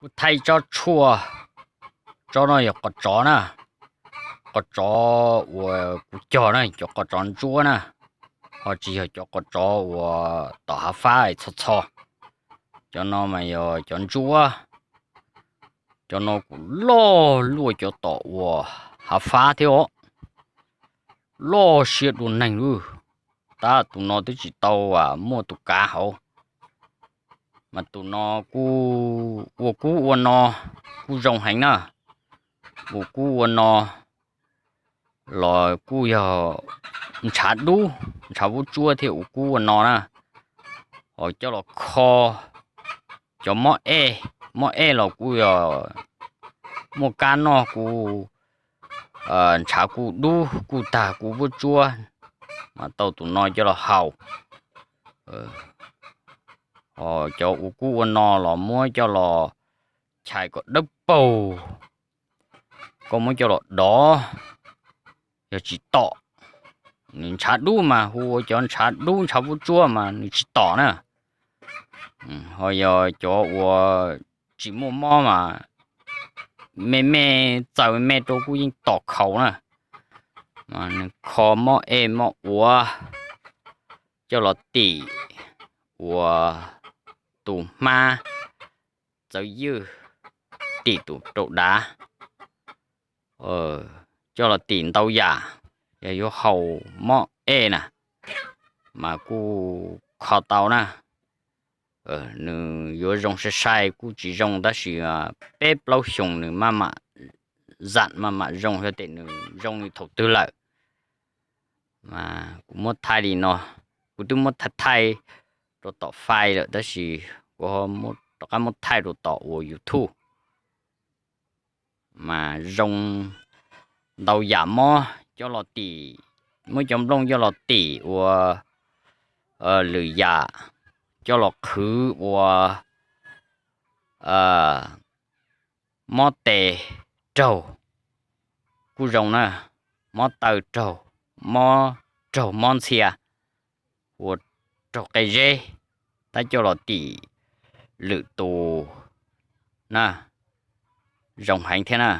Kuv thaij tsob tshuaj, tsob no yog qos tsov na, qos tsov uas kuv cog na, cov qos tsov ntsuab na, ho tsis yog cov qos tsov uas tom hav fab txho txho. Cov no mas yog cov ntsuab. Cov no kuv loj luaj cov tom uas hav fab thiab os, loj siab dua neeg lawm. Tab tus no twb tsis tau muaj tus kav hauv, mas tus no kuj ua kub ua no kuj zoo heev na. Ua kub ua no los kuj yog ntshav dub, ntshav vuab tsuab thiab ua kub ua no na. Ho coj los kho cov mob ej, mob ej los kuj yog muaj kab noj kuj ntshav kuj dub kuj tag kuj vuab tsuab, mas tau tus no coj los haus. Ho cov ua kub ua no los muab coj los chais kom dawb paug, koj muab coj los dov, yog tsis tom, nws ntshav dub mas hu ua cov ntshav dub ntshav vuab tsuab mas nws tsis tom na. Ho yog cov uas tsis muaj mob mas me me, txaws me rau kuj yeej tom khaus na. Nws kho mob ej mob ua, coj los tim ua tus hmab txawv ywj, tim tus rau dav, coj los tim ntau yam. Yog yuav haus mob ej na, mas kuj kho tau na. Nws yuav zoo sai sai kuj tsis zoo tab sis peb plaub xyoos nws maj mam zam maj mam zoo, yog tias nws zoo li thaum twg lawm. Mas kuv muab thaij li no, kuv twb muab thaij thaij rau tom fai lawm tab sis kuv rov qab muab thaij rau tom uas YouTube. Mas zoo ntau yam mob coj los tim, muab cov nplooj coj los tim ua lwm yam, coj los qhwv ua mob tes raug kuj zoo na, mob taw raug, mob raug mob ntxhia, ua raug qe zeb, tab coj los tim lwm tus na, zoo heev thiab na.